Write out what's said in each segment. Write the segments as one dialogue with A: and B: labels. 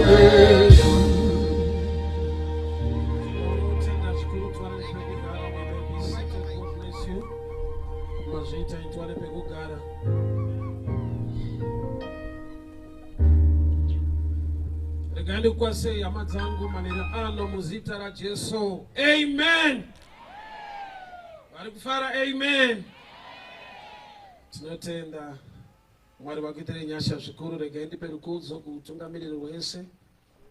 A: vedu.
B: Tinotenda zvikuru tware pekugara. We may be seated. God bless you. Mazviita itware pekugara. Regai ndikukwazisei hama dzangu manheru ano muzita raJesu. Amen. Vari kufara amen. Tinotenda Mwari vakuitire nyasha zvikuru. Regai ndipe rukudzo kuutungamiriri hwese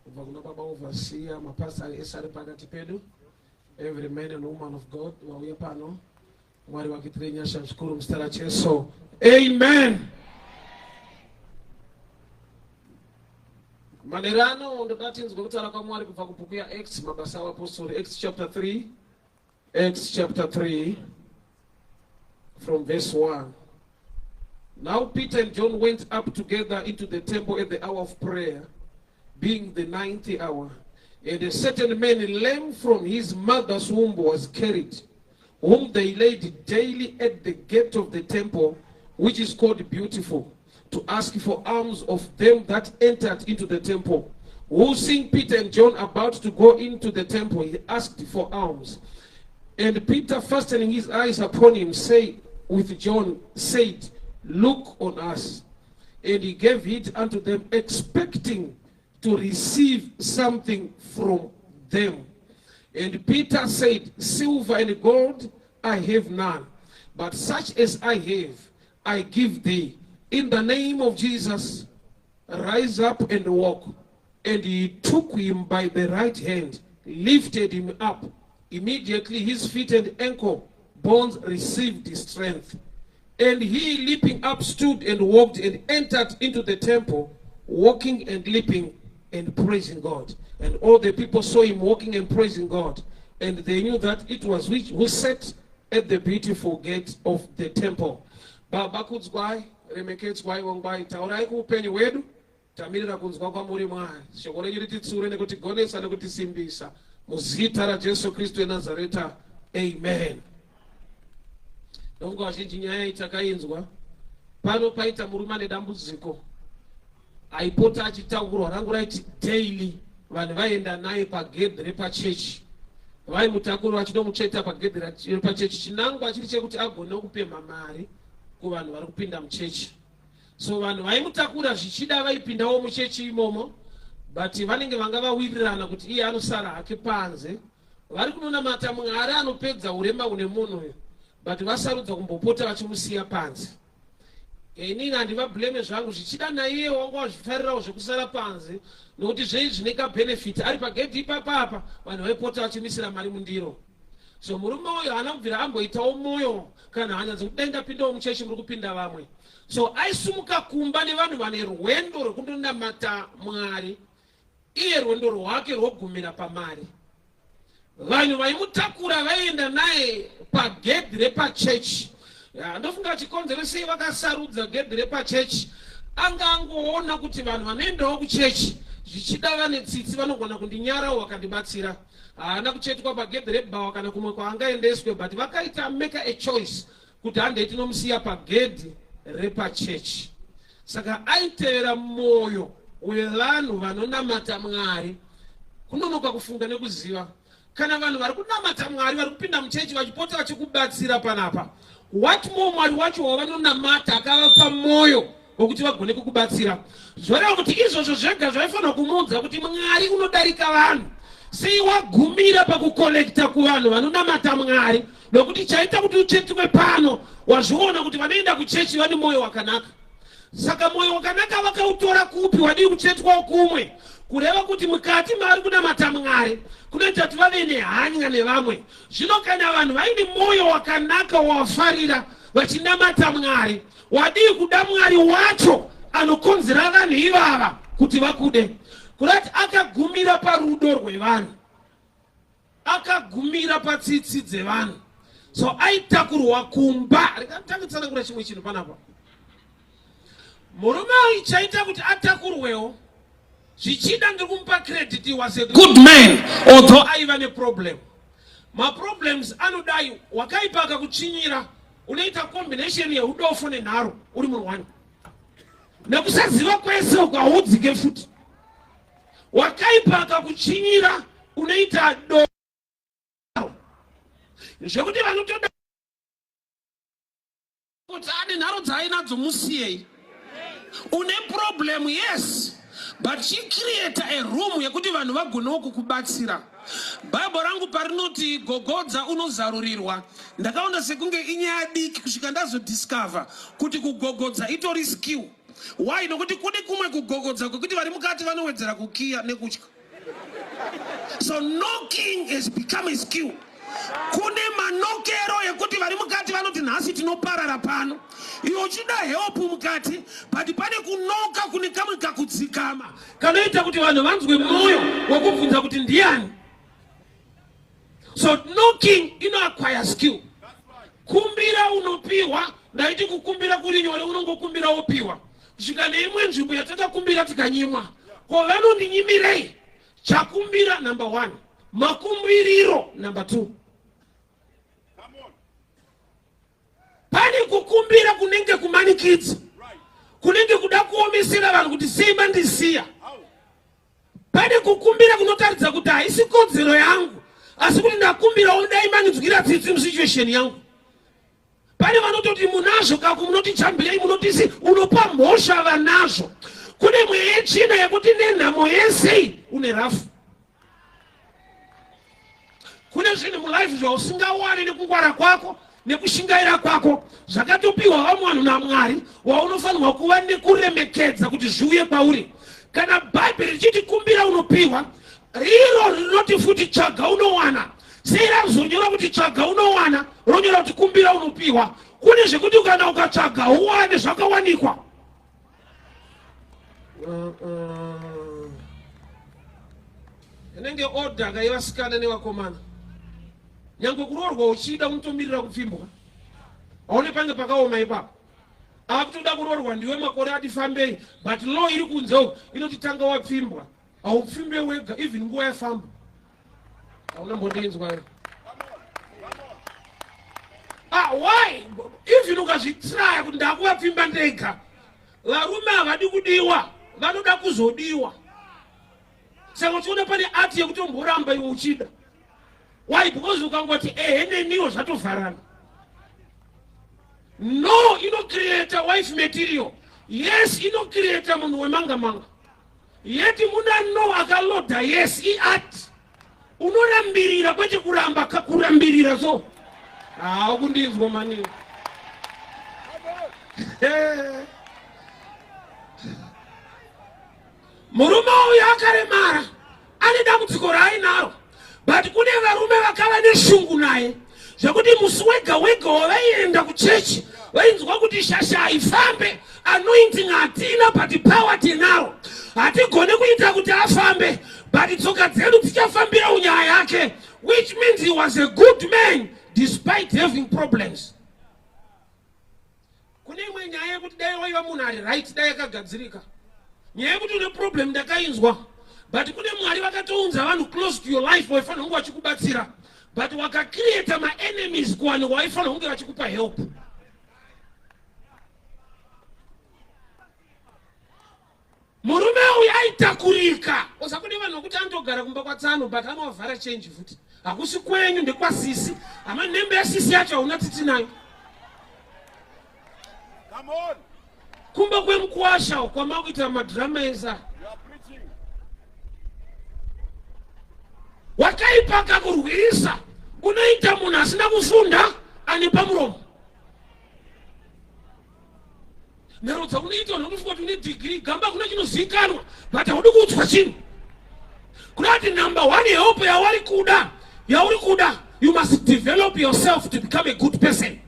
B: kubva kuna baba overseer, mapasari ese ari pakati pedu, every man and woman of God vauya pano. Mwari vakuitire nyasha zvikuru muzita raJesu. Amen. Manheru ano ndoda tinzwe kutaura kwaMwari kubva kubhuku yaActs, mabasa avapostori, Acts chapter 3, Acts chapter 3 from verse 1. Now Peter and John went up together into the temple at the hour of prayer, being the ninth hour. And a certain man lame from his mother's womb was carried, whom they laid daily at the gate of the temple, which is called Beautiful, to ask for alms of them that entered into the temple. Who, seeing Peter and John about to go into the temple, he asked for alms. And Peter, fastening his eyes upon him, say with John, said, Look on us. And he gave heed unto them, expecting to receive something from them. And Peter said, Silver and gold I have none, but such as I have, I give thee. In the name of Jesus, rise up and walk. And he took him by the right hand, lifted him up. Immediately his feet and ankle bones received strength. And he, leaping up, stood and walked and entered into the temple, walking and leaping and praising God. And all the people saw him walking and praising God. And they knew that it was which who sat at the Beautiful gate of the temple. Baba kudzwai, remekedzwai, vongwai, taurai kuupenyu hwedu, tamirira kunzwa kwamuri Mwari. Shoko renyu rititsure nekutigonesa nekutisimbisa. Muzita raJesu Kristu weNazareta. Amen. Ndofunga vazhinji nyaya iyi takainzwa. Pano paita murume ane dambudziko aipota achitaurwa rangu raiti daily vanhu vaienda naye pagedhi repachechi vaimutakura vachinomutsveta pagedhi repachechi chinangwa chiri chekuti agone kupemha mari kuvanhu vari kupinda muchechi so vanhu vaimutakura zvichida vaipindawo muchechi imomo but vanenge vanga vawirirana kuti iye anosara hake panze vari kunonamata Mwari anopedza urema hune munhu uyu but vasarudza kumbopota vachimusiya panze. Inini handivablame zvangu zvichida naiye wanga wazvifarirawo zvekusara panze nokuti zvei zvine kabenefit ari pagedhi ipapapa vanhu vaipota vachimisira mari mundiro. So murume uyu haana kubvira amboitawo moyo kana hanya dzekuti dai ndapindawo muchechi muri kupinda vamwe. So aisumuka kumba nevanhu vane rwendo rwekundonamata Mwari iye rwendo rwake rwogumira pamari. Vanhu vaimutakura vaienda naye pagedhi repachechi. Ndofunga chikonzero sei vakasarudza gedhi repachechi, anga angoona kuti vanhu vanoendawo kuchechi zvichida vane tsitsi vanogona kundinyarawo vakandibatsira. Haana kuchetwa pagedhi rebhawa kana kumwe kwaangaendeswe, but vakaita make a choice kuti handei tinomusiya pagedhi repachechi. Saka aitevera mwoyo wevanhu vanonamata Mwari. Kunonoka kufunga nekuziva. Kana vanhu vari kunamata Mwari vari kupinda muchechi vachipota vachikubatsira panapa, what more Mwari wacho wavanonamata akavapa mwoyo wekuti vagone kukubatsira. Zvoreva kuti izvozvo zvega zvaifanira kumuudza kuti Mwari unodarika vanhu. Sei wagumira pakukolekta kuvanhu vanonamata Mwari? Nokuti chaita kuti uchetuke pano, wazviona kuti vanoenda kuchechi vane mwoyo wakanaka. Saka mwoyo wakanaka vakautora kupi? Wadii kuchetwawo kumwe? Kureva kuti mukati mavari kunamata Mwari kunoita kuti vave nehanya nevamwe. Zvino kana vanhu vaine mwoyo wakanaka wawafarira vachinamata Mwari, wadii kuda Mwari wacho anokonzera vanhu ivava kuti vakude? Kurati akagumira parudo rwevanhu. Akagumira patsitsi dzevanhu. So aitakurwa kumba. Rega tsanangura chimwe chinhu panapa. Murume uyu chaita kuti atakurwewo zvichida ndiri kumupa credit, he was a good man although aiva neproblem. Maproblems anodai wakaipa akakutsvinyira unoita combination yeudofo nenharo uri munhu wani nekusaziva kwese uko haudzike futi. Wakaipa akakuchinyira unoita do zvekuti vanotoda kuti ane nharo dzaainadzo musiyei. Une problem yes but chicreata a room yekuti vanhu vagonewo kukubatsira. Bible rangu parinoti gogodza unozarurirwa, ndakaona sekunge inyaya diki kusvika ndazodiscover kuti kugogodza itori skill. Why? Nokuti kune kumwe kugogodza kwekuti vari mukati vanowedzera kukiya nekutya. So knocking has become a skill. Kune manokero ekuti vari mukati vanoti nhasi tinoparara pano, iwe uchida help mukati, but pane kunoka kune kamwe kakudzikama kanoita kuti vanhu vanzwe mwoyo wekubvunza kuti ndiani. So knocking inoacquire skill. Kumbira unopiwa. Ndaiti kukumbira kuri nyore, unongokumbira wopiwa. Kusvika neimwe nzvimbo yatakakumbira tikanyimwa. Ko vanondinyimirei? Chakumbira number 1, makumbiriro number 2. Pane kukumbira kunenge kumanikidza, kunenge kuda kuomesera vanhu kuti sei mandisiya. Pane kukumbira kunotaridza kuti haisi kodzero yangu, asi kuti ndakumbirawo dai mandinzwira tsitsi musituation yangu. Pane vanototi munazvo kaku, munoti jambirei, munotisi, unopa mhosva vanazvo. Kune mweya yetsvina yekuti nenhamo yese une rafu. Kune zvinhu mulife zvausingawane nekungwara kwako nekushingaira kwako, zvakatopiwa vamwe vanhu naMwari, waunofanirwa kuva nekuremekedza kuti zviuye kwauri. Kana Bhaibheri richiti kumbira unopiwa, riro rinoti futi tsvaga unowana. Sei razonyora kuti tsvaga unowana, ronyora kuti kumbira unopiwa? Kune zvekuti kana ukatsvaga uwane zvakawanikwa. Inenge order kaivasikana nevakomana. Nyangwe kuroorwa uchida unotomirira kupfimbwa. Haone pange pakaoma ipapo. Akutoda kuroorwa ndiwe makore ati fambei, but law iri kunze uku inoti tanga wapfimbwa. Haupfimbe wega even nguva yafamba. Hauna mbondinzwa. Ah, why? Even ukazvitraya kuti ndakuvapfimba ndega, varume havadi kudiwa, vanoda kuzodiwa. Saka uchiona pane art yekutomboramba iwe uchida. Why? Because ukangoti ehe neniwo zvatovharana. No inocreata wife material. Yes inocreata munhu wemanga manga. Yeti muna no akaloda yes iart. Unorambirira kwete kuramba kurambirira so. Ah, ukundinzwa mani. Murume uyu akaremara, ane dambudziko raainaro, but kune varume vakava neshungu naye zvekuti musi wega wega wavaienda kuchechi vainzwa kuti shasha haifambe, anointing hatina but power tinaro, hatigone kuita kuti afambe, but tsoka dzedu dzichafambira unyaya yake, which means he was a good man despite having problems. Kune imwe nyaya yekuti dai waiva munhu ari right dai yakagadzirika. Nyaya yekuti une problem ndakainzwa, but kune Mwari vakatounza vanhu close to your life waifanira kunge vachikubatsira, but wakacreata maenemies kuvanhu waifanira kunge vachikupa help. Murume uyu aitakurika. Oza kune vanhu vakuti anotogara kumba kwatsano but anovavhara change futi. Hakusi kwenyu ndekwasisi. Hama nembe yasisi yacho hauna tsitsi nayo.
A: Come on.
B: Kumba kwemukwasha kwamakuita madrama esa. Wakaipa kakurwisa unoita munhu asina kufunda ane pamuromo. Nharo dzaunoita unofunga kuti une degree gamba kuna chinozivikanwa but haudi kuudzwa chinhu. Kuda kuti number one help yauri kuda yauri kuda, you must develop yourself to become a good person.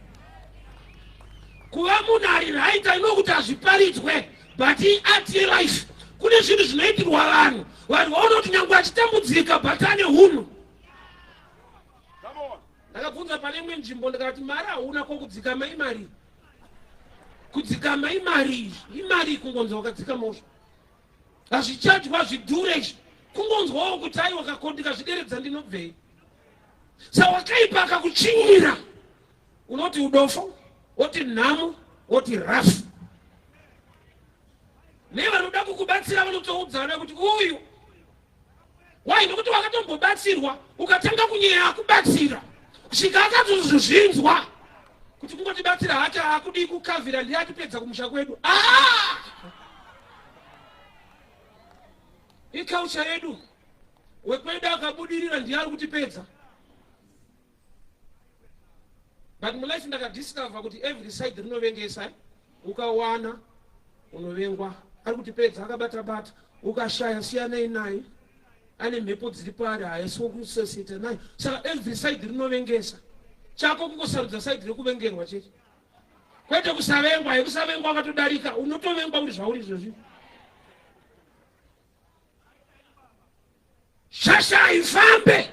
B: Kuva munhu ari right, I know kuti hazviparidzwe but iart yelife. Kune zvinhu zvinoitirwa vanhu, vanhu vaona kuti nyangwe achitambudzika but ane hunhu. Ndakabvunza pane imwe nzvimbo ndikati mari hauna ko kudzikama imari kudzikama imari imari kungonzwa wakadzikama uzvo hazvichadyiwa hazvidhure izvi kungonzwawo kuti aiwa kako ndikazvideredza ndinobvei. Sa wakaipa akakuchinyira unoti udofo, woti nhamo, woti rafu. Nevanoda kukubatsira vanotoudzana kuti uyu Why? Nokuti wakatombobatsirwa ukatanga kunyeya akubatsira kusvika akatozozvinzwa kuti kungotibatsira hake haakudii kukavhira ndiye atipedza kumusha kwedu. Ah! Iculture yedu, wekwedu akabudirira ndiye ari kutipedza. But mulife ndakadiscover kuti every side rinovengesa. Ukawana unovengwa, ari kutipedza akabata bata. Ukashaya siyanai naye, ane mhepo dziri paari, haisi wokusosiyeta naye. Saka every side rinovengesa. Chako kungosarudza side rekuvengerwa chete, kwete kusavengwa. Yekusavengwa wakatodarika, unotovengwa uri zvauri izvozvi. Shasha haifambe,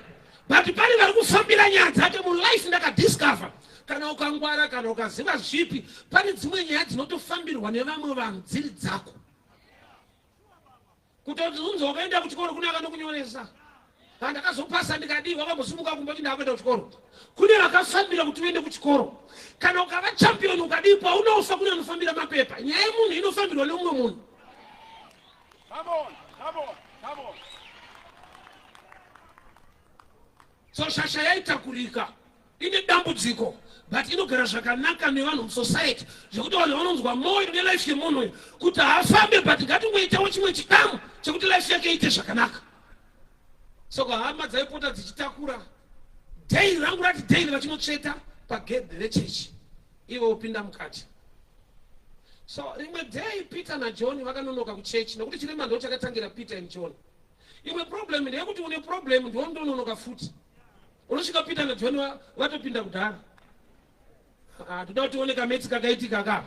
B: but pane vari kufambira nyaya dzake. Mulife ndakadiscover, kana ukangwara, kana ukaziva zvipi, pane dzimwe nyaya dzinotofambirwa nevamwe vanhu dziri dzako. Kutoti unzi wakaenda kuchikoro, kune akanokunyoresa, pandakazopasa ndikadii, wakambosimuka kumba kuti ndakuenda kuchikoro, kune vakafambira kuti uende kuchikoro. Kana ukava champion ukadii, paunofa kune anofambira mapepa. Nyaya yemunhu inofambirwa nemumwe munhu.
A: Come on, come on, come on.
B: So shasha yaitakurika, ine dambudziko, but inogara zvakanaka nevanhu musociety, zvekuti vanhu vanonzwa mwoyo nelife yemunhu uyu kuti haafambe, but ngatingoitawo chimwe chikamu chekuti life yake iite zvakanaka. Saka hama dzaipota dzichitakura daily, rangu rati daily, vachinotsveta pagedhi rechechi, ivo vopinda mukati. So rimwe day Peter naJohn vakanonoka kuchechi, nokuti chirema ndo chakatangira Peter and John. Imwe problem ndeyekuti une problem ndiwo ndononoka futi, unosvika Peter naJohn vatopinda kudhara. Ah, toda kuti tione kametsi kakaitika ka.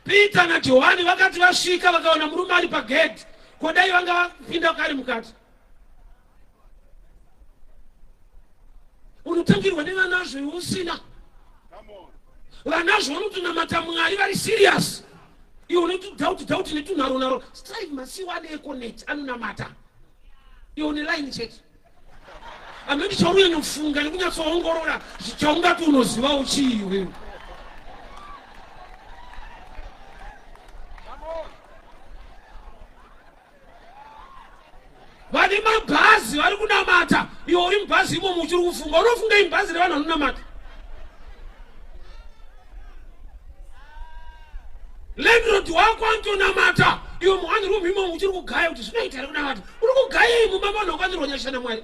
B: Peter naJohani vakati vasvika, vakaona murume ari pagedhi. Kodai vanga vapinda kari mukati, unotangirwa nevanazvo usina.
A: Come on.
B: Vanazvo vanotonamata Mwari vari serious, iwe unotudhauti dhauti netunharo nharo. Strive Masiwa ane Econet, anonamata, iwe une line chete. Ameni, chaunyanyofunga nekunyatsoongorora chaungati unozivawo chii iwewe?
A: Come on.
B: Vane mabhazi vari kunamata, iwe uri mubhazi imomo uchiri kufunga. Unofunga imubhazi revanhu vanonamata. Landlord wako anotonamata, iwe muone room imomo uchiri kugaya kuti zvinoita here kunamata. Uri kugayei mumba vanhu vakanirwa nyasha naMwari?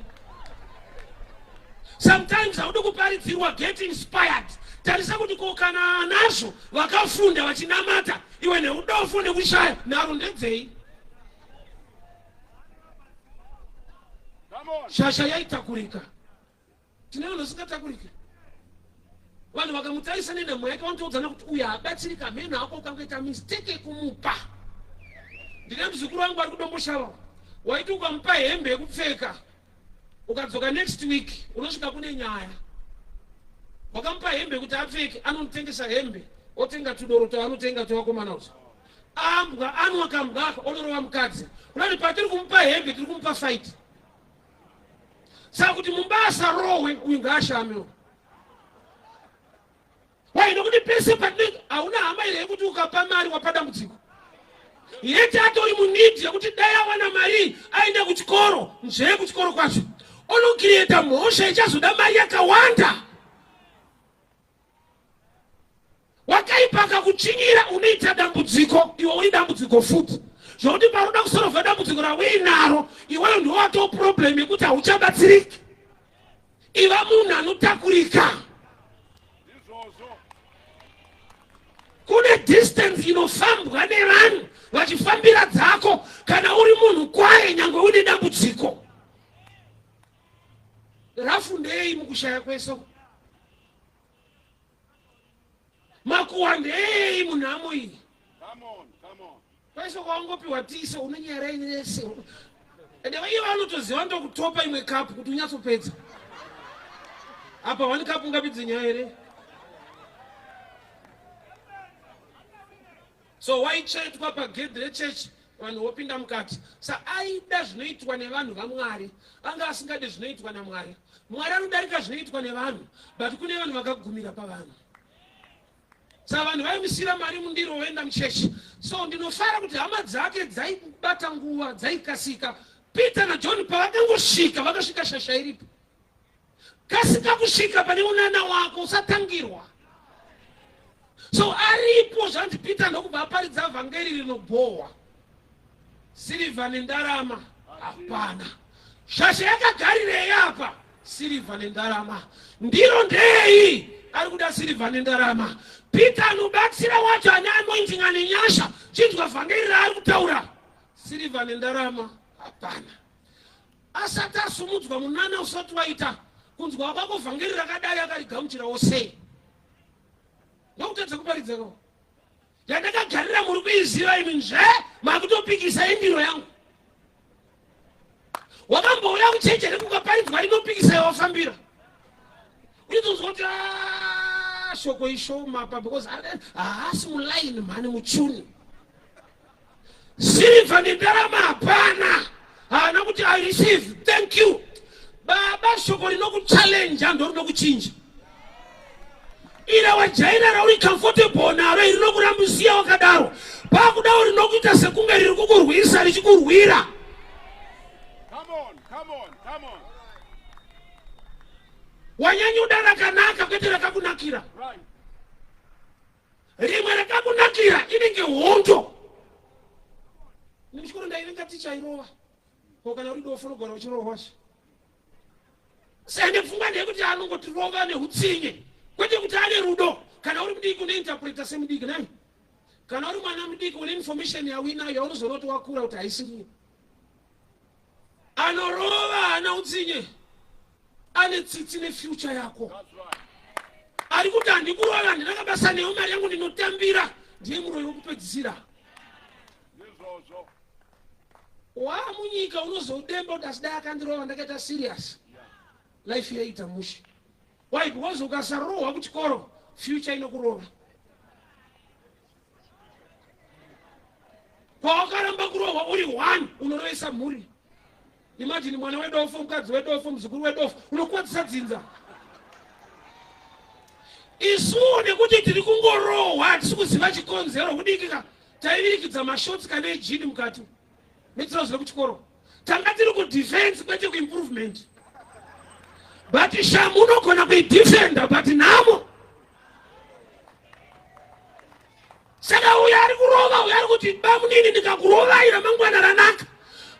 B: Sometimes haudi kuparidzirwa, get inspired. Tarisa kuti ko kana anazvo vakafunda vachinamata, iwe neudofo nekushaya nharo ndedzei?
A: Come on.
B: Shasha yaitakurika. Tine vanhu vasingatakuriki. Vanhu vakamutarisa nenhamo yake vanotoudzana kuti uyu haabatsirika, mheno hako ukangoita mistake yekumupa. Ndine muzukuru wangu ari kuDomboshava, waiti ukamupa hembe yekupfeka, ukadzoka next week unosvika kune nyaya. Wakamupa hembe yekuti apfeke, anonotengesa hembe, otenga tudoro twaanotenga twevakomana uti ambwa anwa kambwa aka, onorova mukadzi. Kunati patiri kumupa hembe, tiri kumupa fight. Saka kuti mumba asarohwe, uyu ngaashame. Wai? Nokuti pese patinenge, hauna hama here yekuti ukapa mari wapa dambudziko? Yeti atori muneed yekuti dai awana mari aende kuchikoro, nzvee kuchikoro kwacho onocreata mhosva ichazoda mari yakawanda. Wakaipa akakuchinyira, unoita dambudziko, iwe uri dambudziko futi, zvokuti paunoda kusorovha dambudziko rauinaro, iweyo ndiwo watoo problem yekuti hauchabatsiriki. Iva munhu anotakurika.
A: Izvozvo.
B: Kune distance inofambwa nevanhu vachifambira dzako kana uri munhu kwaye, nyange une dambudziko. Rafu ndei mukushaya kwese? Makuwa ndei munhamo iyi?
A: Come on. Come on.
B: Kwese kwawangopiwa tiso, unonyara yese, ende ivo vanotoziva ndokutopa imwe kapu kuti unyatsopedza. Apa one kapu ungapedze nyaya here? So waitsvetwa pagedhi rechechi, vanhu vopinda mukati. Sa aida zvinoitwa nevanhu vaMwari, anga asingadi zvinoitwa naMwari. Mwari anodarika zvinoitwa nevanhu, but kune vanhu vakagumira pavanhu. Saka vanhu vaimusira mari mundiro voenda muchechi. So ndinofara kuti hama dzake dzaibata nguva, dzaikasika. Peter naJohn pavakangosvika, vakasvika shasha iripo. Kasika kusvika pane unana wako, usatangirwa. So aripo zvanzi Peter ndokubva aparidza vhangeri rinobhohwa. Sirivha nendarama hapana. Shasha yakagarirei apa? Sirivha nendarama. Ndiro ndei? Ari kuda sirivha nendarama. Peter anobatsira wacho ane anointing ane nyasha. Chinzwa vhangeri raari kutaura. Sirivha nendarama hapana. Asati asumudzwa munana usati waita kunzwa kwako vhangeri rakadai akarigamuchirawo sei? Ndokutadza kuparidza ko. Yandakagarira muri kuiziva imi nzve makutopikisa indiro yangu. Wakambouya kucheche here kukaparidzwa rinopikisa yawafambira? Unozonzwa kuti ah, shoko ishoma apa because haasi mulaini mhani muchuni. Sirivha nendarama hapana. Haana kuti I receive, thank you. Baba, shoko rinokuchallenja ndorinokuchinja. Ira wajaira rauri comfortable naro iri rinokurambisiya wakadaro. Pakudawo rinokuita sekunge riri kukurwisa richikurwira.
A: Come on, come on, come on.
B: Wanyanyuda rakanaka kwete rakakunakira.
A: Right.
B: Rimwe rakakunakira inenge hondo. Nekuchikoro ndaivenga ticha airova. Ko kana uri dofo unogara uchirohwa zve. Sende pfungwa ndeyekuti anongotirova neutsinye kwete kuti ane rudo. Kana uri mudiki unointerpreta semudiki nai. Kana uri mwana mudiki une information yauinayo yaunozoona kuti wakura kuti haisiriyo. Anorova haana utsinye, ane tsitsi nefuture yako. Ari kuti handikurova, handina kabasa newe, mari yangu ndinotambira. Ndiye muroyi wekupedzisira. Waamunyika unozodemba kuti asi dai akandirova ndakaita serious, life yaiita mushe. Why? Because ukasarohwa kuchikoro future inokurova. Pawakaramba kurohwa uri one unorovesa mhuri. Imagine mwana wedofo, mukadzi wedofo, muzukuru wedofo, unokwadzisa dzinza. Isuwo nekuti tiri kungorohwa hatisi kuziva chikonzero kudikika taivirikidza mashotsi kana ejini mukati metirauzi rekuchikoro. Tanga tiri kudefense kwete kuimprovement. But shamu unogona kuidefenda but nhamo. Saka uyo ari kurova uyo ari kuti bamunini ndikakurovai ramangwana ranaka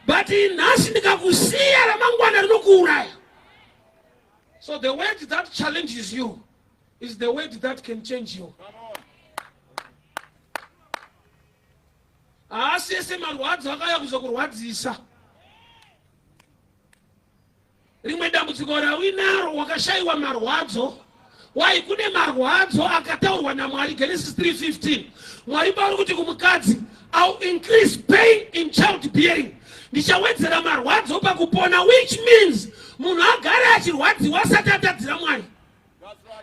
B: but nhasi ndikakusiya ramangwana rinokuuraya. So the word that challenges you is the word that can change you. Haasi ese marwadzo akauya kuzokurwadzisa. Rimwe dambudziko rauinaro wakashaiwa marwadzo. Why? Kune marwadzo akataurwa naMwari. Genesis 3:15. Mwari pauri kuti kumukadzi, I'll increase pain in child bearing. Ndichawedzera marwadzo pakupona, which means munhu agare achirwadziwa asati atadzira Mwari.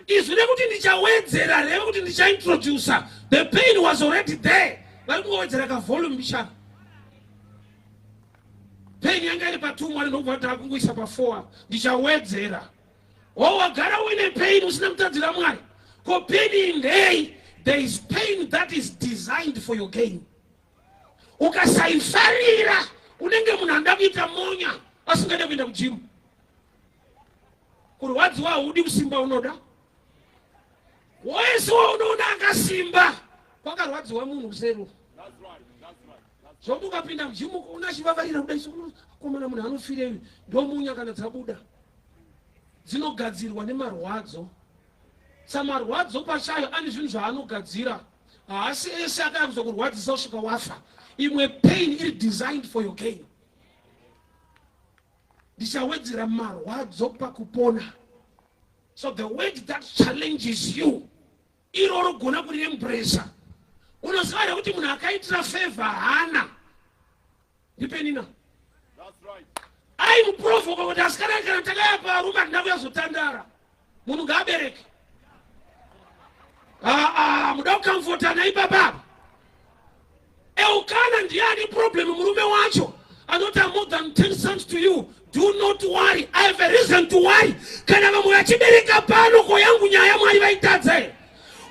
B: Izwi rekuti ndichawedzera reve kuti ndichaintroducer. The pain was already there. Vari kungowedzera kavolume mbichana. Pain yanga iri pa2 Mwari ndokubva kuti akungoisa pa4 apa. Ndichawedzera. Wo wagara uine pain usina kutadzira Mwari. Ko pain iyi ndei? There is pain that is designed for your gain. Ukasaifarira unenge munhu anoda kuita monya asingade kuenda kujimu. Kurwadziwa haudi, kusimba unoda. Wese waunoona akasimba kwakarwadziwa munhu kuseri. Zvokuti ukapinda mujimu una chivavarira kudai sokomana munhu anofirei ndomunya kana dzabuda dzinogadzirwa nemarwadzo. Samarwadzo pachayo ane zvinhu zvaanogadzira, haasi ese akaya kuzokurwadzisa kusvika wafa. Imwe pain iri designed for your gain. Ndichawedzera marwadzo pakupona. So the word that challenges you iro rogona kuriembresa. Unoziva here kuti munhu akaitira favor hana ndipenina aimuprovoka kuti asikana kana takaya parume handina kuyazotandara munhu ngaabereke. Aa, muda kukamfotana ipapa. Elkana ndiye ane problem, murume wacho anoti I'm more than 10 sons to you, do not worry, I have a reason to worry. Kana vamwe vachibereka pano, ko yangu nyaya Mwari vaitadza here?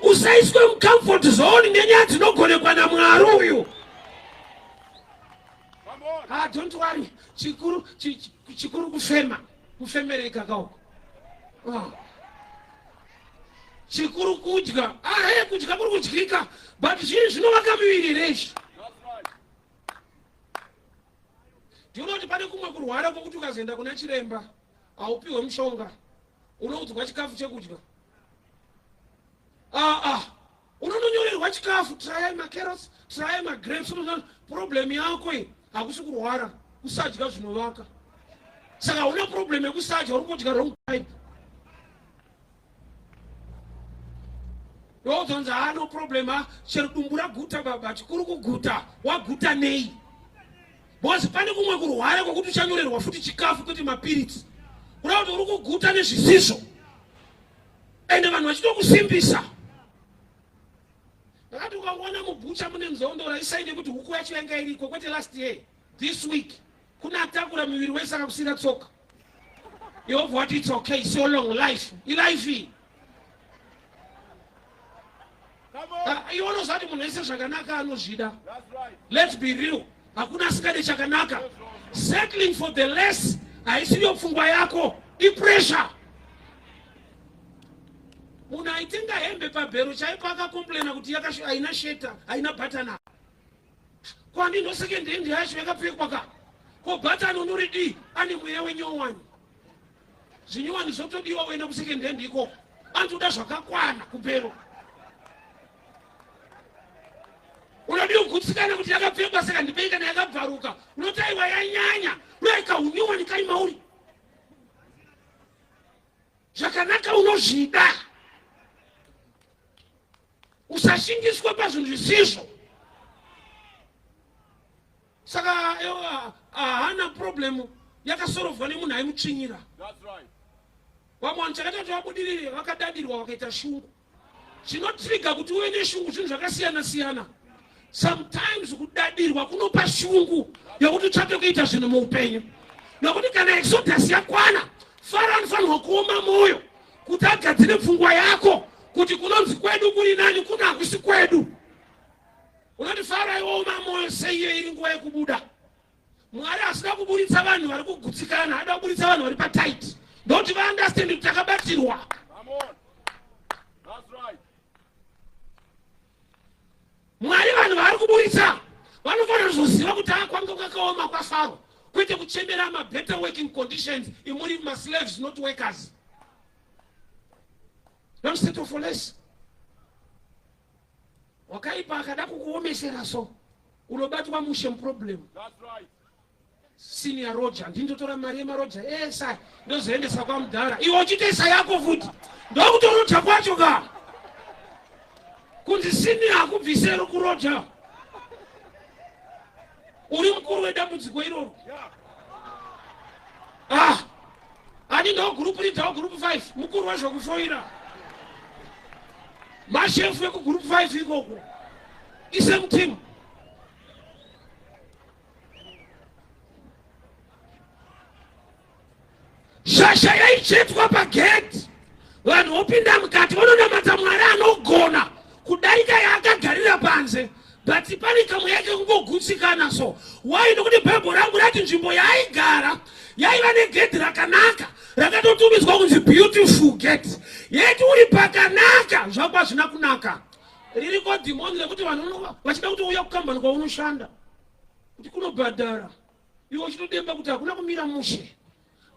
B: Usaiswe mucomfort zone nenyaya dzinogonekwa naMwari uyu. Ah, don't worry. Chikuru chikuru kufema, kufemereka kauko. Ah. Chikuru kudya. Ah, hey, kudya kuri kudyika, but zvinhu zvinovaka miviri here izvi? Ndinoti pane kumwe kurwara kwokuti ukazoenda kuna chiremba haupiwe mushonga, unoudzwa chikafu chekudya. Ah, ah. Unononyorerwa chikafu, try macarrots, try magrapes. Problem yako iyi hakusi kurwara, kusadya zvinovaka. Saka hauna problem yekusadya, uri kudya wrong type. Wozonzi haano problem, ha chero dumbu raguta baba, chikuru kuguta, waguta nei? Because pane kumwe kurwara kwokuti uchanyorerwa futi chikafu kwete mapiritsi. Kuda kuti uri kuguta nezvisizvo, ende vanhu vachitokusimbisa. Ndakati ukangoona mubhucha mune nzondora, isai nekuti huku yacho yanga iriko kwete last year, this week kuna atakura muviri wese akakusira tsoka. Yehova wati it's okay, so long life, ilife iyi. Iwe unoziva kuti munhu wese zvakanaka anozvida. Let's be real, hakuna asingade chakanaka. Settling for the less haisiyo pfungwa yako, ipressure. Munhu aitenga hembe pabhero chaipo akakomplaina kuti haina sheta, haina bhatana. Kwandi ndo second hand yacho yakapfekwa ka, ko bhatani unoridii? Ane mweya wenyowani, zvinyowani zvotodiwa uenda kusecond hand ikoko. Anotoda zvakakwana kubhero. Unodi kugutsikana kuti yakapfekwa, saka ndipei kana yakabvaruka. Unoti aiwa yanyanya, unoika unyowani kari mauri. Zvakanaka unozvida, usashingiswa pazvinhu zvisizvo. Saka haana problem yakasorovwa nemunhu aimutsvinyira. Vamwe vanhu chakaita kuti vabudirire vakadadirwa vakaita shungu. Chinotriga kuti uve neshungu zvinhu zvakasiyana siyana. Sometimes kudadirwa kunopa shungu yokuti utsvake kuita zvinhu muupenyu, nokuti kana exodus yakwana, Faro anofanirwa kuoma mwoyo kuti agadzire pfungwa yako kuti kunonzi kwedu kuri nani, kuno hakusi kwedu. Unoti Faro aioma mwoyo sei iyo iri nguva yekubuda? Mwari asina kuburitsa vanhu vari kugutsikana, ada kuburitsa vanhu vari patight, ndokuti vaunderstand kuti takabatirwa. Mwari vanhu vaari kuburitsa vanofanira kuzoziva kuti akwanga kwakaoma kwaFaro, kwete kuchemera mabetter working conditions. Imuri maslaves, not workers. Don't settle for less. Wakaipa akada kukuomesera so unobatwa mushe muproblem. Senior roger, ndindotora mari yemaroja esa ndozoendesa kwamudhara, iwe uchitoisa yako futi, ndokutoroja kwacho ka. Kunzi senior hakubvisero kuroja, uri mukuru wedambudziko iroro. Ah, ani ndo group leader wegroup 5, mukuru wezvekufoira, mashefu ekugroup 5 ikoko, isame team. Shasha yaichetwa pagedhi, vanhu vopinda mukati vononamata Mwari anogona kudarika yaakagarira panze, but pane kamwe yake kungogutsikana. So why? Nokuti Bhaibheri rangu rati nzvimbo yaaigara yaiva negedhi rakanaka rakatotumidzwa kunzi Beautiful Gate. Yeti uri pakanaka, zvako hazvina kunaka. Ririko dhimoni rekuti vanhu vachida kuti uya kukambani kwaunoshanda kuti kunobhadhara, iwe uchitodemba kuti hakuna kumira mushe.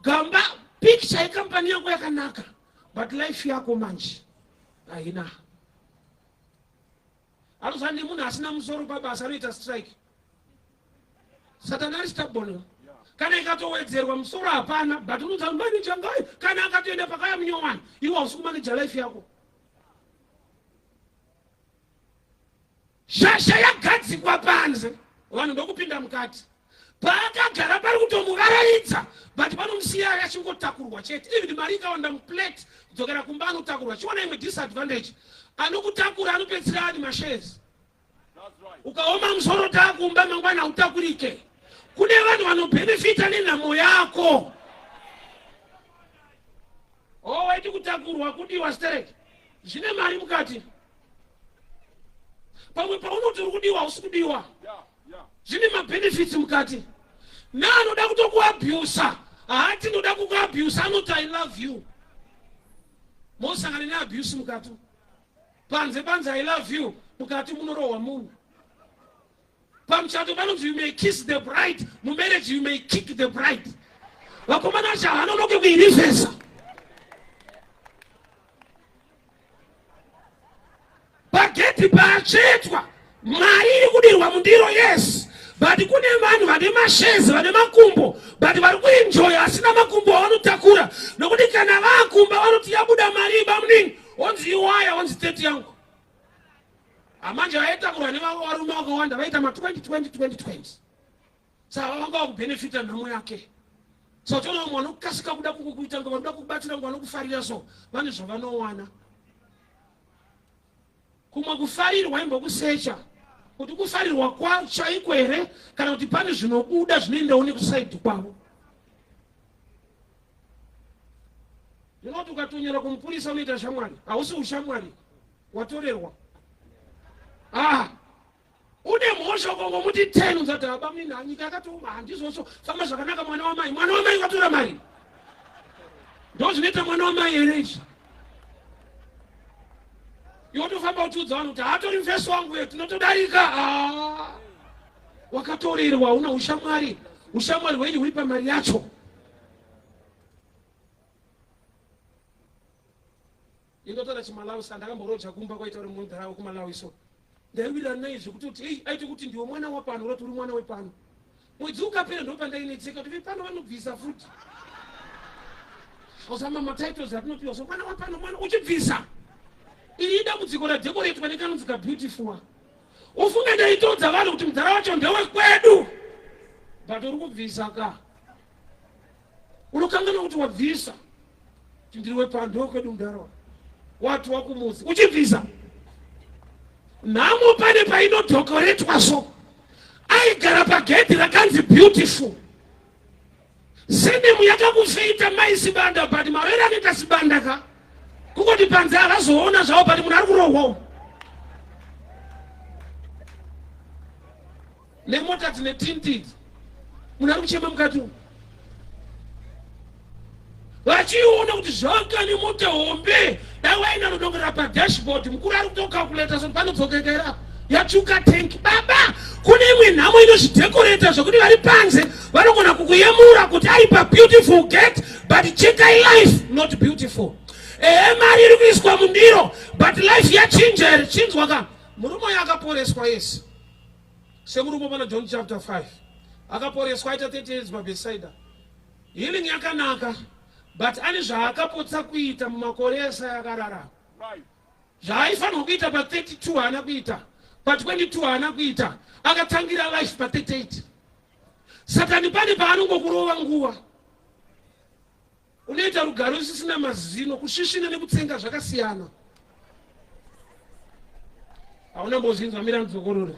B: Gamba picture yekambani yako yakanaka, but life yako manje haina. Anoziva nemunhu asina musoro pabasa anoita strike. Satani ari stubborn, kana ikatowedzerwa musoro hapana, but unonza manager ngai kana akatoenda pakaya munyowani, iwe hausi kumaneja life yako. Shasha yagadzikwa panze, vanhu ndokupinda mukati. Paakagara pari kutomuvaraidza, but vanomusiya achingotakurwa chete. Even mari ikawanda muplate, kudzokera kumba anotakurwa. Chiona imwe disadvantage, anokutakura anopedzisira ani mashares. Ukaoma musoro taakumba mangwana hautakurike. Kune vanhu vanobhenefita nenhamo yako. O waiti kutakurwa kudiwa sterek, zvine mari mukati. Pamwe paunoti uri kudiwa, hausi kudiwa, zvine mabenefits mukati. Neanoda kutokuabhusa haati ndoda kukuabhusa, anoti I love you. Mosangana neabuse mukati, panze panze I love you, mukati munorohwa munhu. Pamuchato panonzi you may kiss the bride, mumarriage you may kick the bride. Vakomana vacho havanonoke kuirivhesa. Pagedhi paatsvetwa mari iri kudirwa mundiro, yes, but kune vanhu vane mashezi vane makumbo but vari kuenjoya asina makumbo avanotakura, nokuti kana vaakumba vanoti yabuda mari bamuningi, onzi iwaya, onzi 30 yangu. Amanje vaitakurwa nevarume vakawanda vaita ma 20 20 20 20, saka vanga vakubhenefita nhamo yake. So toona vamwe vanokasika kuda kukuita nga vanoda kubatsira, nga vanokufarira, so vane zvavanowana. Kumwe kufarirwa imbokusecha kuti kufarirwa kwachaiko here kana kuti pane zvinobuda zvinoendawo nekusaidhi kwavo. Ndinoti ukatonyera kumupurisa unoita shamwari, hausi ushamwari, watorerwa. Ah, une mhosva ukongomuti 10 unzati aba munini, nyika yakatooma, handizvozvo, famba zvakanaka mwana wamai. Mwana wamai watora mari, ndo zvinoita mwana wamai here izvi? Iwe tofamba uchiudza vanhu kuti haatori mufesi wangu uyo, tinotodarika. Ah, wakatorerwa, una ushamwari. Ushamwari hwenyu huri pamari yacho. Indotora chiMalawi, sa ndakamboroja kumba kwaita uri mudhara wekuMalawi, so ndaiwirirana naye zvekuti kuti ei aiti kuti ndiwe mwana wapano, urati uri mwana wepano. Mwedzi ukapera ndopandainetseka kuti vepano vanobvisa futi osama matitles atinopiwa, so mwana wapano, mwana uchibvisa. Iri idambudziko radhekoretwa nekanonzi kabeautiful. Ufunge ndaitodza vanhu kuti mudhara wacho ndewekwedu, but uri kubvisa ka, unokanganwa kuti wabvisa kuti ndiri wepano, ndewekwedu mudhara wati wakumuzi uchibvisa. Nhamo pane painodhokoretwa, so aigara pagedhi rakanzi beautiful. Senemu yakakufeita mai Sibanda, but marwere anoita Sibanda ka kungoti panze havazoona zvavo, but munhu ari kurohwawo nemota dzine tinted, munhu ari kuchema mukati umu. Vachiona kuti zvaka nemota hombe, dai waina anodongorera padashboard, mukuru ari kutokalkuleta so panodzokeka here apa, yatsvuka tank. Baba, kune imwe nhamo inozvidhekoreta zvokuti vari panze vanogona kukuyemura kuti ari pabeautiful gate, but chekai life not beautiful. Ehe, mari iri kuiswa mundiro, but life yachinja here? Chinzwa ka, murume uyo akaporeswa, yes, semurume pana John chapter 5 akaporeswa aita 30 years paBethsaida. Healing yakanaka, but ane zvaakapotsa kuita mumakore ese akararama. Zvaaifanirwa kuita pa32 haana kuita, pa22 haana kuita, akatangira life pa38. Satani pane paanongokurova nguva unoita rugare usisina mazino. Kusvisvina nekutsenga zvakasiyana. Hauna mbozvinzwa, mira ndidzokorore.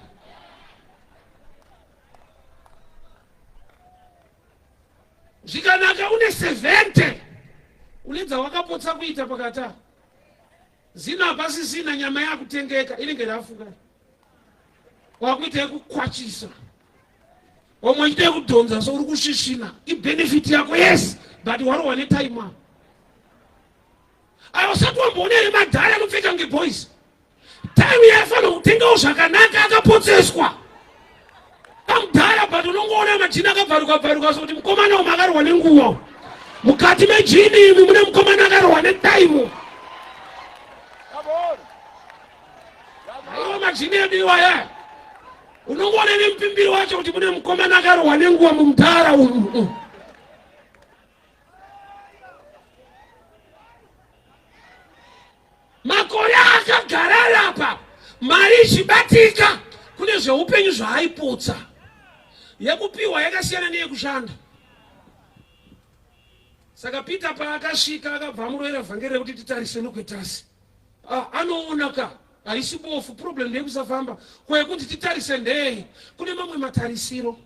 B: Zvikanaka une 70, une dzawakapotsa kuita pakati apa. Zino hapasisina, nyama yakutengeka inenge rafuka, wakuita yekukwachisa, wamwe achiita yekudhonza, so uri kusvisvina. Ibenefit yako, yes, but warohwa netime apo. Ayo usati wamboona here madhara anopfeka nge boys? Time yaifanira kutengawo zvakanaka akapotseswa kamudhara, but unongoona majini akabvaruka bvaruka, so kuti mukomana umu akarohwa nenguva. Mukati mejini imi mune mukomana akarohwa netime.
A: Come on.
B: Aiwa, majini edu iwaya, unongoona nemupimbiri wacho kuti mune mukomana akarohwa nenguva mumudhara umu. Makore akagara apa mari ichibatika, kune zveupenyu zvaaiputsa. Yekupiwa yakasiyana neyekushanda. Saka Peter paakasvika akabva amurovera vhangeri rekuti titarise nokwetasi. Ah, anoona ka, haisi bofu, problem ndeyekusafamba. Kwekuti titarise ndei? Kune mamwe matarisiro.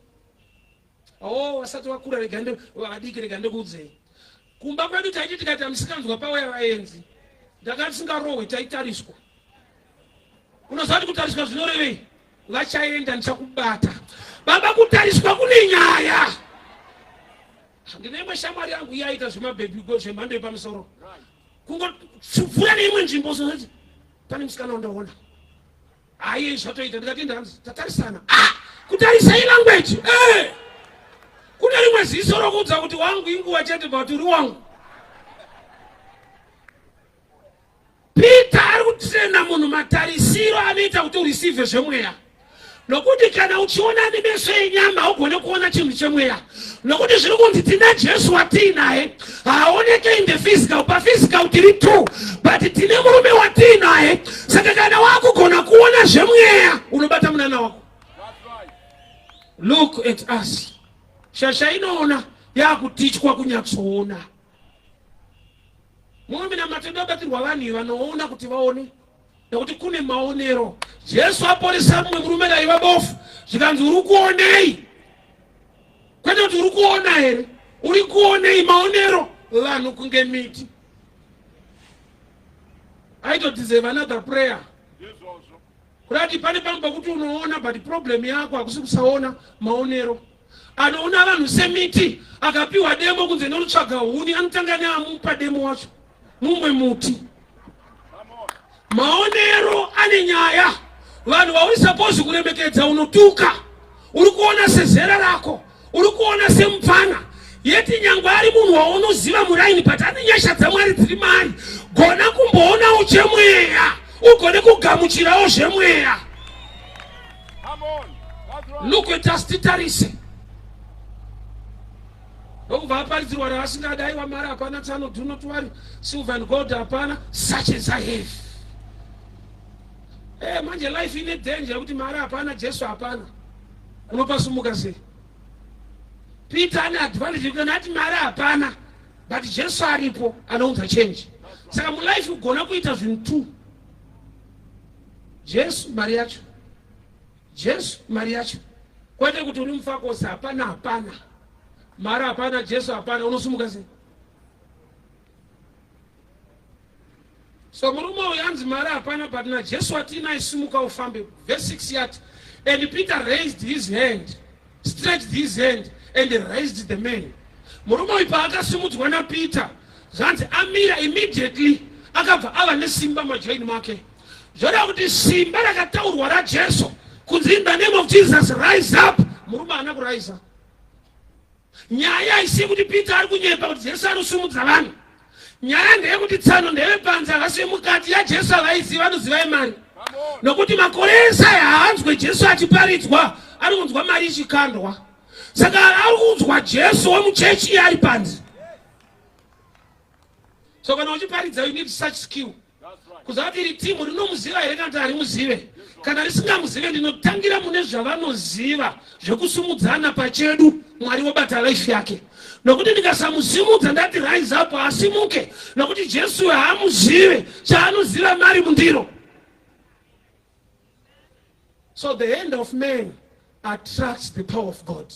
B: Oh, vasati vakura, rega vadiki, rega ndikuudzei. Kumba kwedu taiti tikaita misikanzwa pauya vaenzi, ndanga tisingarohwe, taitariswa. Unoziva kuti kutariswa zvinorevei? Vachaenda, ndichakubata baba. Kutariswa kune nyaya. Ndine imwe shamwari yangu iye aita zvemabhebhi go zvemhando yepamusoro. Kungopfuura neimwe nzvimbo so pane musikana wandaona. Aye zvatoita ndikati ndanzi tatarisana. Ah! Kutarisa ilanguage. Eh! Kune rimwe ziso rokuudza kuti wangu inguva chete but uri wangu. Peter ari kutrena munhu matarisiro anoita kuti ureceive zvemweya nokuti kana uchiona nemeso enyama haugone kuona chinhu chemweya nokuti zviri kunzi tina Jesu watiinaye haaoneke in the physical. Paphysical tiri two, but tine murume watiinaye. Saka kana wakugona kuona zvemweya unobata munana wako. Look at us, shasha inoona yakutichwa kunyatsoona. Mumwe minamato inobatirwa vanhu vanoona kuti vaone, nekuti kune maonero. Jesu aporesa mumwe murume raiva bofu, zvikanzi uri kuonei? Kwete kuti uri kuona here, uri kuonei? Maonero vanhu kunge miti. Aitodeserve another prayer. Kurati pane pamwe pakuti unoona, but problem yako hakusi kusaona, maonero. Anoona vanhu semiti, akapiwa demo kunze norutsvaga huni, anotanga neamupa demo wacho mumwe muti. Maonero ane nyaya. Vanhu vauri suppose kuremekedza unotuka. Uri kuona sezera rako, uri kuona semupfana, yeti nyangwe ari munhu waunoziva muraini, but ane nyasha dzaMwari dziri maari. Gona kumboonawo chemweya, ugone kugamuchirawo zvemweya. Look at us, titarise. Ndokubva aparidzirwa raasingadi, aiwa mari hapana, tsano, do not worry, silver and gold hapana, such as I have. Manje life ine danger yekuti mari hapana, Jesu hapana. Unopasumuka sei? Peter ane advantage kana ati mari hapana, but Jesu aripo anounza change. Saka mulife ugona kuita zvinhu two. Jesu mari yacho. Jesu mari yacho. Kwete kuti uri mufakosi, hapana hapana. Mari hapana, Jesu hapana, unosumuka sei? So murume uyu anzi mari hapana, but naJesu watinaye simuka ufambe. Verse 6 yati, and Peter raised his hand, stretched his hand and raised the man. Murume uyu paakasimudzwa naPeter, zvanzi amira immediately akabva ava nesimba majoini make. Zvoreva kuti simba rakataurwa raJesu kunzi in the name of Jesus rise up, murume haana kuraisa. Nyaya haisi yekuti Peter ari kunyepa kuti Jesu anosimudza vanhu. Nyaya ndeyekuti tsano ndevepanze, havasi vemukati. YaJesu havaizivi, vanoziva yemari. Nokuti makore ese aya haanzwe Jesu achiparidzwa, ari kunzwa mari ichikandwa. Saka ari kunzwa Jesu wemuchechi iye ari panze. So kana uchiparidza you need such skill. Kuziva kuti iri timu rinomuziva here kana kuti harimuzive. Kana risingamuzive, ndinotangira mune zvavanoziva zvekusumudzana pachedu, Mwari wobata life yake. Nokuti ndikasamusimudza ndati rise up, asimuke, nokuti Jesu haamuzive, chaanoziva mari mundiro. So the hand of man attracts the power of God.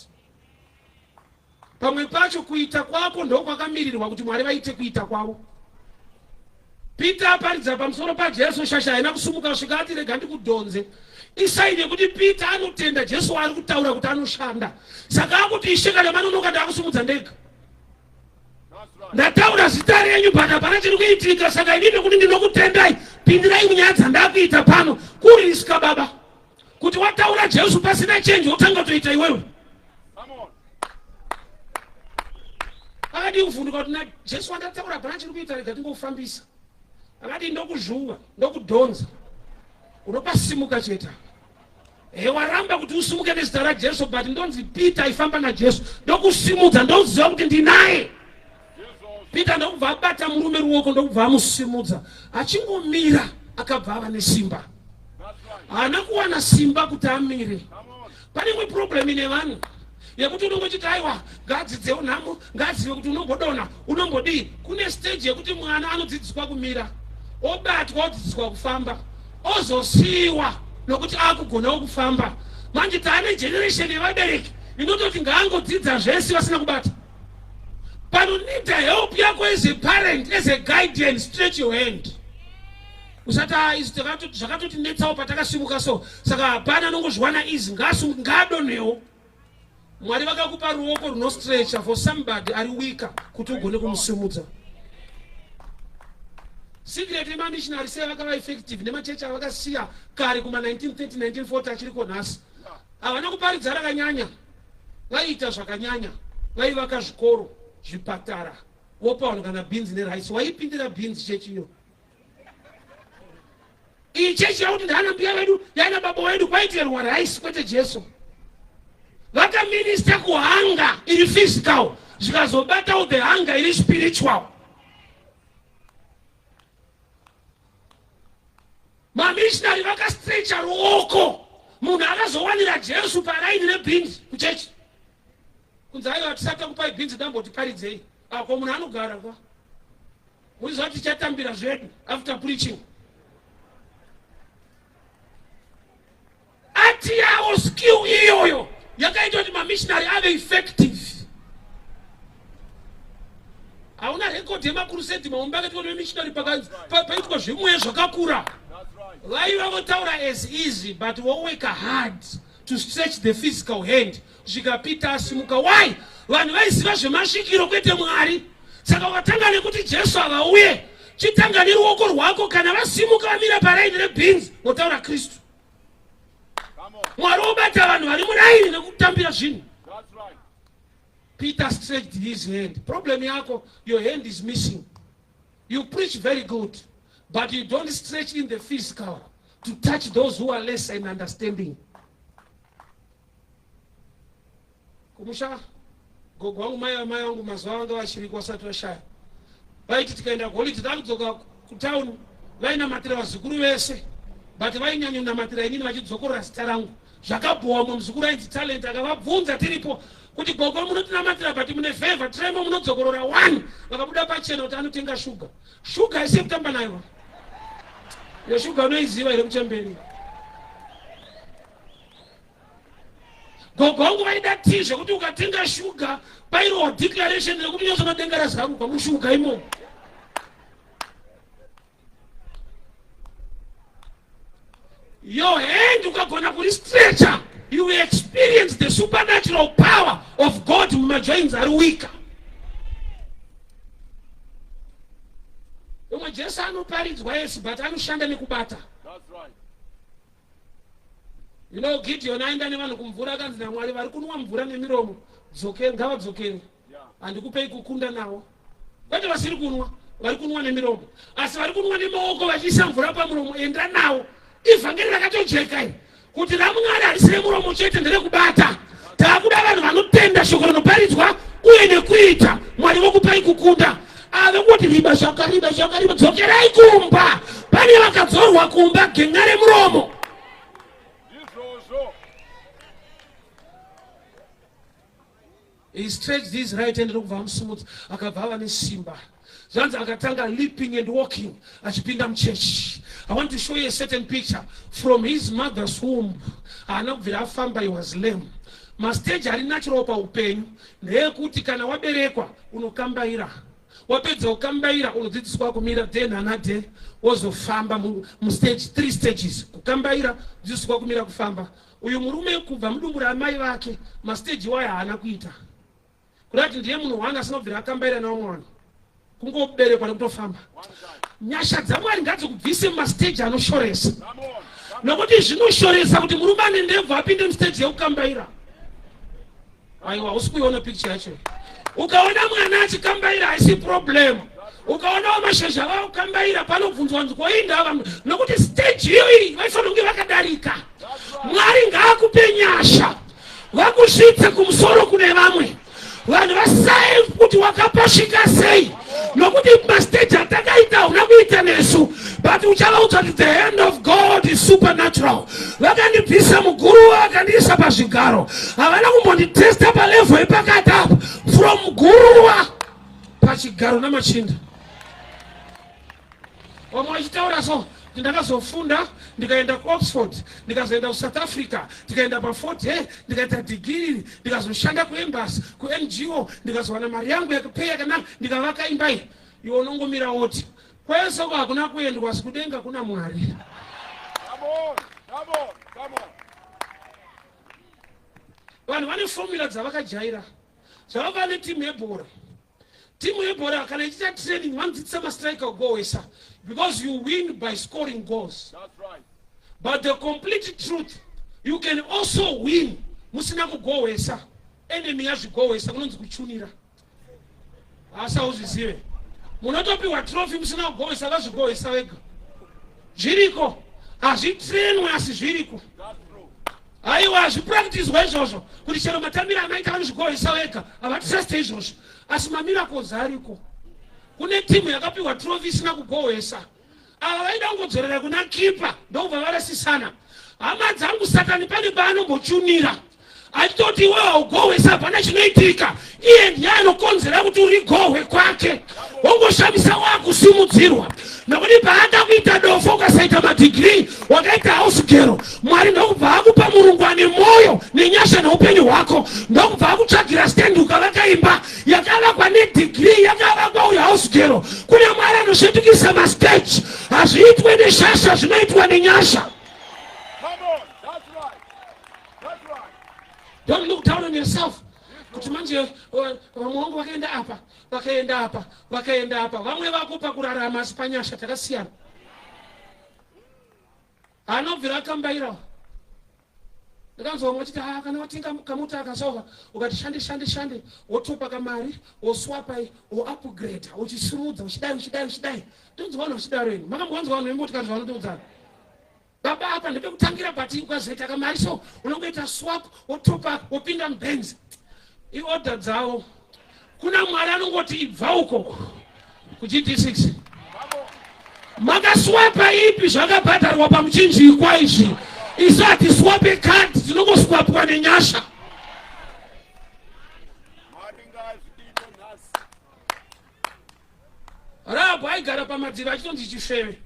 B: Pamwe pacho kuita kwako ndokwakamirirwa kuti Mwari vaite kuita kwavo. Peter aparidza pamusoro paJesu, shasha haina kusumuka svika ati rega ndikudhonze. Isaini yekuti Peter anotenda Jesu waari kutaura kuti anoshanda. Saka akuti Ishe kana manonoka ndakusumudza ndega. Ndataura zita renyu but hapana chiri kuitika, saka ini nekuti ndinokutendai, pindirai munyaya dzandakuita pano. Kuriska baba kuti wataura Jesu pasina change wotanga kutoita iwewe. Akadii kuvhunduka kuti naJesu wandataura hapana chiri kuita, rega tingofambisa. Akadii ndokuzvuva ndokudhonza, unopasimuka chete. Waramba kuti usimuke nezita raJesu, but ndonzi Peter aifamba naJesu, ndokusimudza, ndoziva kuti ndinaye. Peter ndokubva abata murume ruoko, ndokubva amusimudza. Achingomira akabva ava nesimba. Haana kuwana simba kuti amire. Pane imwe problem ine vanhu yekuti unongochiti aiwa ngadzidzewo nhamo, ngazive kuti unombodonha unombodii. Kune stage yekuti mwana anodzidziswa kumira, obatwa odzidziswa kufamba, ozosiyiwa nokuti akugonawo kufamba. Manje taane generation yevabereki inototi ngaangodzidza zvese vasina kubata. Panonida help yako as a parent, as a guardian, stretch your hand. Usati isu zvakatotinetsawo patakasimuka so, saka hapana anongozviwana easy, ngaadonhewo. Mwari vakakupa ruoko runostretcha for somebody ari weaker kuti ugone kumusimudza. Secret yemamissionary sei vakava effective nemachechi avakasiya kare kuma 1930 1940 achiriko nhasi. Havana kuparidza rakanyanya, vaiita zvakanyanya, vaivaka zvikoro, zvipatara, vopa vanhu kana bhinzi nerice. Waipindira bhinzi chechi iyo. Iyi chechi yakuti ndaana mbuya vedu yaana baba wedu kwaiterwa rice kwete Jesu. Vakaminista kuhanga iri physical zvikazobatawo the hunger iri spiritual. Mamissionary vakastrecha ruoko munhu akazowanira Jesu paraini rebhinzi kuchechi. Kunzi aiwa tisati takupai bhinzi damboti paridzei. Ako munhu anogara kwa. Muziva tichatambira zvedu after preaching. Ati yawo skill iyoyo yakaita kuti mamissionary ave effective. Hauna record yemakurusedi mahombe akaitwa nemissionary paitwa zvimwe zvakakura. Vaiva votaura as easy but voworka hard to stretch the physical hand kusvika Peter asimuka. Why? Vanhu vaiziva zvemasvikiro kwete Mwari. Saka ukatanga nekuti Jesu avauye, chitanga neruoko rwako. Kana vasimuka vamira paraini rebhinzi, votaura Kristu. Mwari wobata vanhu vari muraini nekutambira zvinhu. Peter stretched his hand. Problem yako, your hand is missing. You preach very good, but you don't stretch in the physical to touch those who are less in understanding. Kumusha gogo wangu mai vamai vangu mazuva vanga vachiriko vasati vashaya, vaiti tikaenda kuholiday takudzoka kutown vainamatira vazukuru vese, but vainyanyonamatira inini vachidzokorora zita rangu. Zvakabhowa mumwe muzukuru ainzi Talent akavabvunza tiripo kuti gogo munotinamatira but mune favor tremo munodzokorora one. Vakabuda pachena kuti anotenga shuga. Shuga haisi yekutamba nayo. Iyo shuga unoiziva here kuchemberi? Gogo wangu vaida tii zvekuti ukatenga shuga pairohwa declaration rekuti unyatsoona denga razaruka mushuga imomo. Your hand ukagona kuristretcha, you will experience the supernatural power of God mumajoins ari weaker. Umwe Jesu anoparidzwa yes, but anoshanda nekubata.
A: That's right.
B: You know, Gideon aenda nevanhu kumvura akanzi naMwari vari kunwa mvura nemiromo, dzokere, ngavadzokere. Handikupei kukunda nawo. Kwete vasiri kunwa, vari kunwa nemiromo, asi vari kunwa nemaoko vachiisa mvura pamuromo, enda nawo. Ivhangeri rakatojeka iri kuti raMwari harisi remuromo chete, nderekubata. Taakuda vanhu vanotenda shoko rinoparidzwa uye nekuita. Mwari vokupai kukunda. Ave kuti riba zvakariba zvakariba, dzokerai kumba. Pane vakadzorwa kumba gen'a remuromo.
A: Izvozvo.
B: He stretched his right hand ndokubva amusimudza, akabva ava nesimba. Zvanzi akatanga leaping and walking achipinda muchechi. I want to show you a certain picture from his mother's womb. Haana kubvira afamba, he was lame. Mastage ari natural paupenyu ndeyekuti kana waberekwa unokambaira, wapedza kukambaira unodzidziswa kumira de nana de, wozofamba mustage 3 stages: kukambaira, kudzidziswa kumira, kufamba. Uyu murume kubva mudumbu raamai vake mastage wayo haana kuita, kuda kuti ndiye munhu wanga asina kubvira akambaira naumwe vanhu, kungoberekwa nekutofamba. Nyasha dzaMwari ngadzikubvise mumastage anoshoresa, nokuti zvinoshoresa kuti murume ane ndebvu apinde mustage yekukambaira. Aiwa, hausi kuiona picture yacho. Ukaona mwana achikambaira haisi problem. Ukaonawo mashizha vakukambaira panobvunzwa nzi koindava, nokuti stage iyoyi vaifanira kunge vakadarika. Mwari ngaakupe nyasha vakusvitse kumusoro kune vamwe vanhu vasaye kuti wakapasvika sei, nokuti mastage atakaita hauna kuita nesu, but uchavaudza kuti the hand of God is supernatural. Vakandibvisa muguruva vakandiisa pazvigaro, havana kumbonditesta palevel yepakati apo, from guruva pachigaro namachinda. Vamwe vachitaura so kuti ndakazofunda ndikaenda kuOxford, ndikazoenda kuSouth Africa, ndikaenda paFort Hare, ndikaita dhigiri, ndikazoshanda kuembassy, kuNGO, ndikazowana mari yangu yekupay yakanaka, ndikavaka imba iyi. Iwe unongomira woti kwese uko hakuna kuendwa, asi kudenga kuna Mwari.
A: Come on, come on, come on.
B: Vanhu vane formula dzavakajaira. Zvavakava netimu yebhora. Timu yebhora kana ichiita training vanodzidzisa mastriker kugohwesa because you win by scoring goals.
A: That's right.
B: But the complete truth, you can also win musina kugohwesa. Enemy yazvigohwesa kunonzi kuchunira. Asi hauzvizive. Munotopiwa trophy musina kugohwesa, vazvigohwesa vega. Zviriko. Hazvitrenwe asi zviriko.
A: That's true.
B: Aiwa, hazvipractiswa izvozvo kuti chero matambiro amaita vanozvigohwesa vega, havatruste izvozvo. Asi mamiracles ariko. Kune timu yakapiwa trophy isina kugohwesa. Ava vaida kungodzorera kuna kipa ndokubva varasisana. Hama dzangu, Satani pane paanombochunira achitoti iwe haugohwesa, hapana chinoitika. Iye ndiye anokonzera kuti urigohwe kwake, wongoshamisa wakusimudzirwa. Nokuti paada kuita dofo ukasaita madhigiri, wakaita house girl, Mwari ndokubva akupa murungu ane mwoyo nenyasha neupenyu hwako, ndokubva akutsvagira stand, ukavaka imba yakavakwa nedhigiri, yakavakwa uyu house girl. Kuna Mwari anosvetukisa mastage. Hazviitwe neshasha, zvinoitwa nenyasha.
A: Come on. That's right. That's right.
B: Don't look down on yourself kuti manje vamwe vangu vakaenda apa, vakaenda apa, vakaenda apa. Vamwe vako pakurarama, asi panyasha takasiyana. Anobvira akambairawo. Ndakanzwa vamwe vachiti, ah, kana watenga kamuta akasoka, ukati shande shande shande, wotopa kamari, woswapai, woupgrade, uchisimudza, uchidai uchidai uchidai. Ndonzwa vanhu vachidaro. Ini makambovanzwa vanhu vemotikari zvavanotoudzana? Baba, apa ndepekutangira, but ukazoita kamari so unongoita swap, wotopa, wopinda muBenz. Iorder dzavo. Kuna Mwari anongoti ibva uko kuGD6. Makaswapa ipi? Zvakabhadharwa pamuchinjikwa izvi. Isu hatiswape kadhi, tinongoswapwa nenyasha.
A: Mwari ngaazvidide nhasi.
B: Rahabhu aigara pamadziro achitonzi chifeve.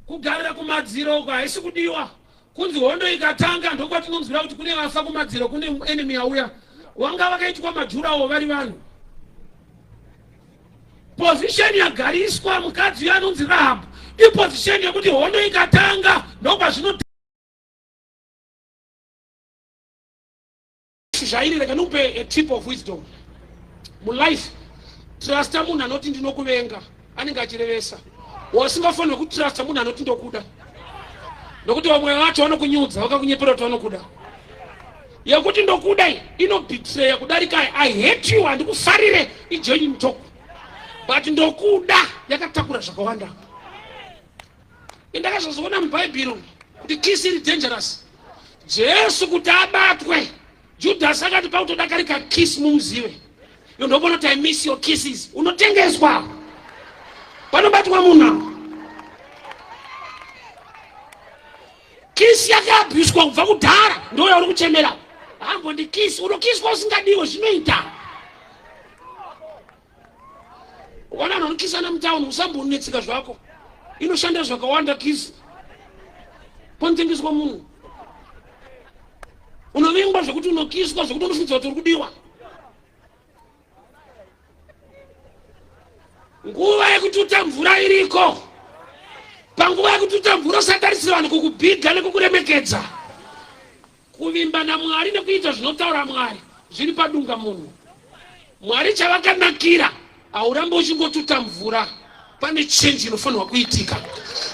B: Kugarira kumadziro uko haisi kudiwa. Kunzi hondo ikatanga, ndokwatinonzwira kuti kune vafa kumadziro, kune enemy yauya. Wanga vakaitwa majurawo vari vanhu. Position yagariswa mukadzi uyo anonzi Rahabhu iposition yekuti hondo ikatanga ndokwazvino zvairi. Rega ndikupe a tip of wisdom mulife. Trusta munhu anoti ndinokuvenga, anenge achirevesa. Wasingafanirwi kutrusta munhu anoti ndokuda, nokuti vamwe vacho vanokunyudza vakakunyepera kuti vanokuda. Yekuti ndokuda iyi inobetreya kudarika I hate you, handikufarire. Igenuine talk, but ndokuda yakatakura zvakawanda. Indakazozoona mubhaibheri kuti kiss iri dangerous. Jesu kuti abatwe, Judhasi akati pakutodakarika kiss mumuzive. Iyo ndopona kuti I miss your kisses. Unotengeswa panobatwa munhu. Kiss yakaabhuswa kubva kudhara, ndo yauri kuchemera hambondikisi. Unokiswa usingadiwe, zvinoita. Ukaona vanhu vanokisana mutauni, usambonetseka zvako. Inoshanda zvakawanda kiss. Panotengeswa munhu, unovingwa zvekuti unokiswa zvekuti unofungidzwa kuti uri kudiwa. Nguva yekututa mvura iriko. Panguva yekututa mvura usatarisira vanhu kukubhiga nekukuremekedza. Kuvimba naMwari nekuita zvinotaura Mwari zviri padunga munhu. Mwari chavakanakira, haurambi uchingotuta mvura, pane change inofanirwa kuitika.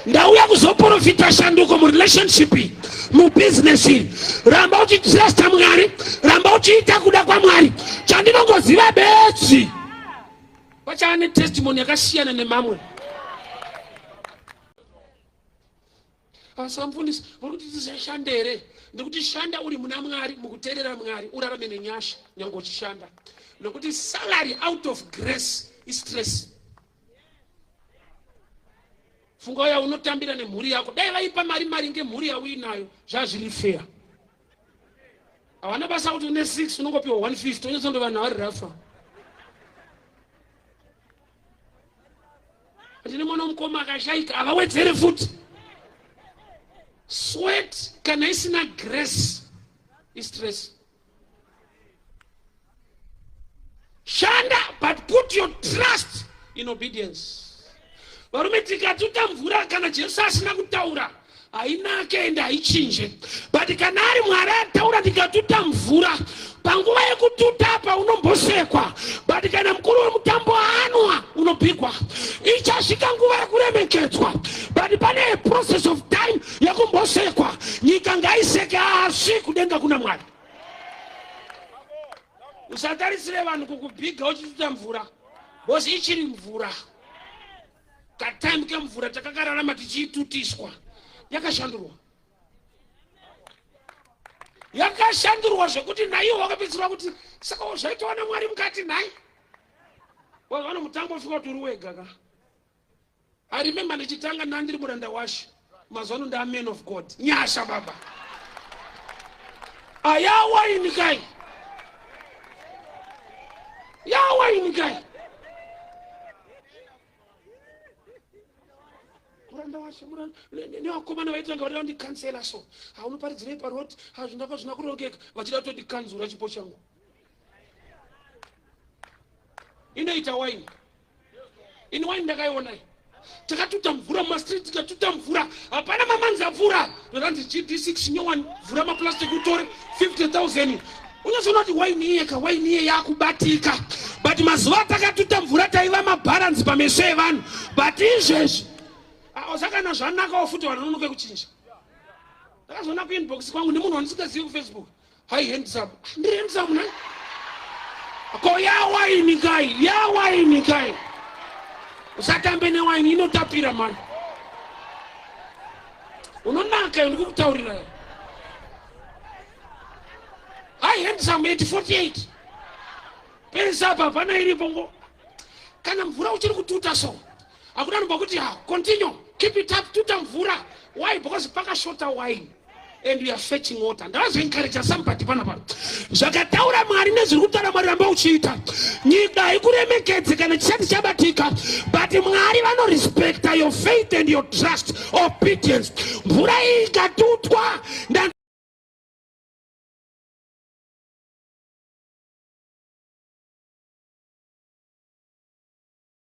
B: Ndauya kuzoprofita shanduko murelationship iyi, mubusiness iri. Ramba uchitrusta Mwari, ramba uchiita kuda kwaMwari. Chandinongoziva bedzi, pachava netestimony yakasiyana nemamwe. Asi vamufundisi vari kuti tisashande here? Ndikuti shanda uri muna Mwari, mukuteerera Mwari, urarame nenyasha nyange uchishanda, nokuti salary out of grace istress. Funga uya unotambira nemhuri yako, dai vaipa mari maringe mhuri yauinayo, zvazviri fair. Havana basa kuti une 6, unongopiwa 150, onyatsondo vanhu vari rafa. Ndine mwana womukoma akashaika, havawedzere futi. Sweat kana isina grace istress. Shanda, but put your trust in obedience. Varume, tikatuta mvura kana Jesu asina kutaura. Hainake ende haichinje, but kana ari Mwari ataura, ndikatuta mvura, panguva yekututa apa unombosekwa, but kana mukuru wemutambo anwa, unobhigwa. Ichasvika nguva yekuremekedzwa, but pane a process of time yekumbosekwa. Nyika ngaiseke, asi kudenga kuna Mwari. Usatarisire vanhu kukubhiga uchituta mvura, because ichiri mvura. Katime kemvura takakararama tichiitutiswa, yakashandurwa, yakashandurwa zvekuti naiwo wakapedzisira kuti saka zvaitwa naMwari mukati nhai. Vano mutambo usvika kuti uri wega ka. I remember ndichitanga, ndandiri muranda washe. Mazuva ano ndaa man of God. Nyasha baba, ayawaini kai, yawaini kai. Muranda washe, nevakomana vaitanga vada kundikansela, so haunoparidzirei paroti, hazvindaka zvina kurongeka, vachida kutondikanzura chipo changu. Inoita waini. Ini waini ndakaionai. Takatuta mvura mumastreet, tikatuta mvura, hapana mamanzi apfuura. Ndoranzi GD6 nyowani, vhura maplastic utore 50 000. Unyatsoona kuti waini iyeka, waini iye yakubatika. But mazuva atakatuta mvura taiva mabharanzi pameso evanhu, but izvezvi saka zvanakawo futi, vanhu vanonoke kuchinja. Ndakazoona kuinbox kwangu nemunhu wandisingazivi kuFacebook, "Hi handsome." Ndiri handsome nai? Ko yawaini kai, yawaini kai. Usatambe newaini, inotapira mani. Unonaka, ndikukutaurira. "Hi handsome," at 48 pesa apa hapana iripo. Ngo kana mvura uchiri kututa, so hakuna nomba kuti ha, continue, keep it up, tuta mvura. Why? Because pakashota wine and we are fetching water. Ndavazoencouragea somebody panapa. Zvakataura Mwari nezviri kutaura Mwari, ramba uchiita. Nyika haikuremekedze kana chisati chabatika, but Mwari vanorespekta your faith and your trust, obedience. Mvura iyi ikatutwa.